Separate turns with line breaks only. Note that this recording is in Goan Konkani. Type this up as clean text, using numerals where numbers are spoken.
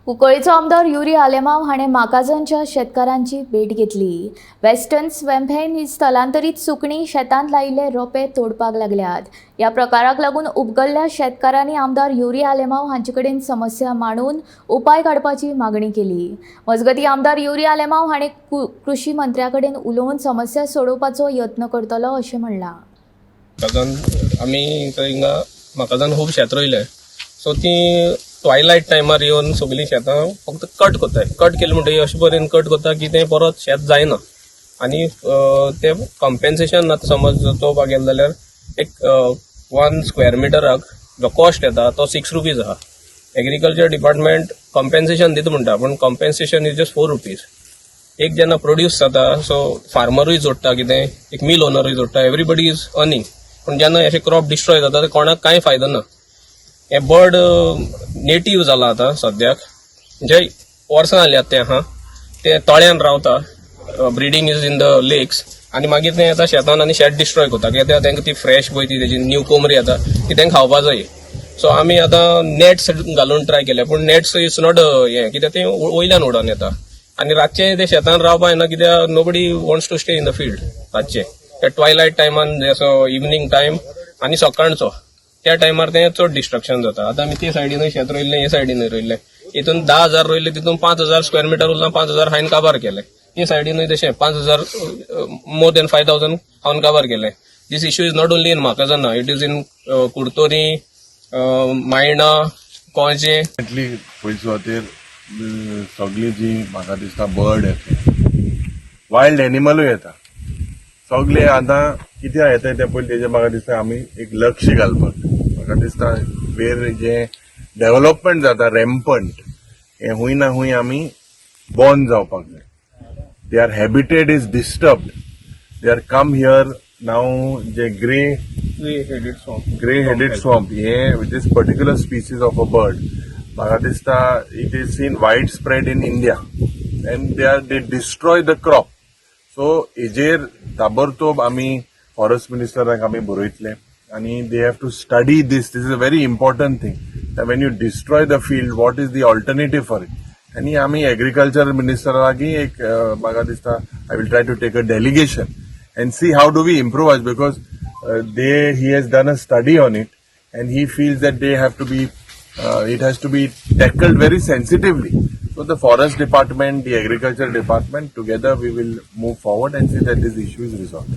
कुंकळीचो आमदार युरी आलेमाव हाणें माकाझानच्या शेतकारांची भेट घेतली. वेस्टर्न स्वॅम्पहेन ही स्थलांतरीत सुकणीं शेतांत लायिल्ले रोपे तोडपाक लागल्यात. ह्या प्रकाराक लागून उबगल्ल्या शेतकारांनी आमदार युरी आलेमाव हांचे कडेन समस्या मांडून उपाय काडपाची मागणी केली. मजगतीं, आमदार युरी आलेमाव हाणें कृशी मंत्र्या कडेन उलोवन समस्या सोडोवपाचो यत्न करतलो अशें म्हणलां.
म्हाकाजान आमी थंय हिंगा म्हाकाजान खूब शेत रोयलें. सो ती ट्वायलायट टायमार येवन सगलीं शेतां फक्त कट करताय. कट केलें म्हणटगीर अशें तरेन कट करता की तें परत शेत जायना आनी तें कॉम्पेन्सेशन आतां समज चोवपाक गेलें जाल्यार एक 1 स्क्वेअर मिटराक जो कॉस्ट येता तो 6 रुपीज आहा. एग्रीकल्चर डिपार्टमेंट कॉम्पेन्सेशन दिता म्हणटा, पूण compensation is just 4 rupees. एक जेन्ना प्रोड्यूस जाता, सो फार्मरूय जोडटा कितें, एक मिल ओनरूय जोडटा, everybody is earning. पूण जेन्ना अशें क्रॉप डिस्ट्रॉय जाता, ते कोणाक कांय फायदो ना. हें बर्ड नेटीव जालां आतां सद्याक, म्हणजे वर्सां जालीं आतां तें आहा. ते तळ्यान रावता, breeding is in the lakes आनी मागीर तें येता शेतान आनी शेत डिस्ट्रॉय करता, कित्याक तांकां ती फ्रेश पळय ती तेजी न्यू कोमरी येता ती तांकां खावपा जाय. सो आमी आतां नॅट्स घालून ट्राय केले, पूण नॅट्स is not हें, कित्याक तें वयल्यान उडोन येता आनी रातचें ते शेतान रावपा येना, कित्याक nobody wants to stay in the field रातचे. त्या ट्वायलायट टायमान, असो इवनींग टायम आनी सकाळचो त्या टायमार तें चड डिस्ट्रक्शन जाता. आतां आमी ते सायडीनूय शेत रोयल्लें, हे सायडीनूय रोयल्लें. हितून 10,000 रोयल्लें, तितून 5000 स्क्वेअर मिटर उरलां, 5000 हांवें काबार केलें. ते सायडीनूय तशें 5000, मोर दॅन 5000 हांवें काबार केलें. This issue is not only in Macazana, it is in Curtorim, Maina, कोळजे.
इतली पयली सुवातेर सगळीं जी म्हाका दिसता बर्ड येतले, वायल्ड एनिमलूय येता, सगळे आतां कित्याक येता तें पयलीं तेजें म्हाका दिसता आमी एक लक्ष घालपाक. म्हाका दिसता वेर जें डेव्हलपमेंट जाता रेम्पंट, हें हूंय ना हूंय आमी बंद जावपाक जाय. Their habitat is disturbed, they are come here now. J grey
headed swamp.
Grey headed swamp hey, this particular species of a bird, म्हाका दिसता it is seen wide spread in India and they destroy the crop. So हेजेर ताबडतोब आमी फॉरेस्ट मिनिस्टराक आमी बरयतले आनी they have to study this. This is a very important thing. When you destroy the field, what is the alternative for it? आनी आमी एग्रीकल्चर मिनिस्टरा लागीं एक म्हाका दिसता I will try to take a delegation and see how do we improvise, because they he has done a study on it and he feels that they have to be it has to be tackled very sensitively. So the forest department, the agriculture department, together we will move forward and see that this issue is resolved.